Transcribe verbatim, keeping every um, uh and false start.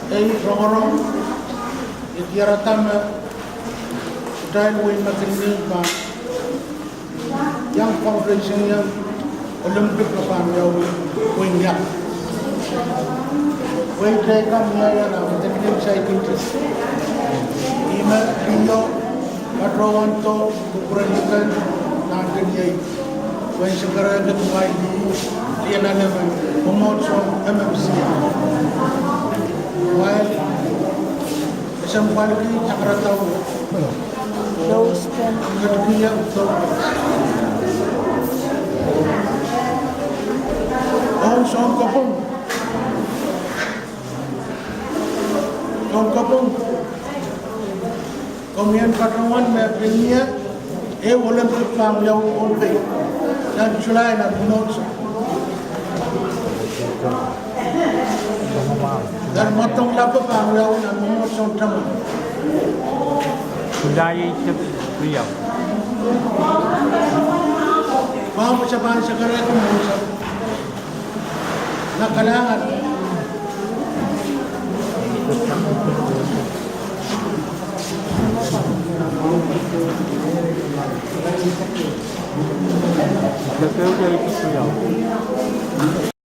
Ei rongorong, I diarada me kitail wehi me kin mih pahn iang foundation iang Olympic me pahn wiawi wehin Iap. Wehi teikan mie iang me kin mih saikinte. Ihme io patohwan doh kupwuren likel nan kin iei. Wehi sekerehdi kumwail lih, lien nan emen, mwomwohdiso M M C. Kumwail esempwalki takaradau. Those ten. Ketikihong those. Ong Sounkopwung. Sounkopwung. Komwi en patohwan me pil mie, ehu Olympic pahn wiawi Pohnpei. Nan July nan mwomwohdiso. Nan mwadong lapo pahn wiawi nan mwomwohdiso Tamwa. July eisek riau. Pahn pwehn sekerehki mwomwohdiso. Nan kalahngan.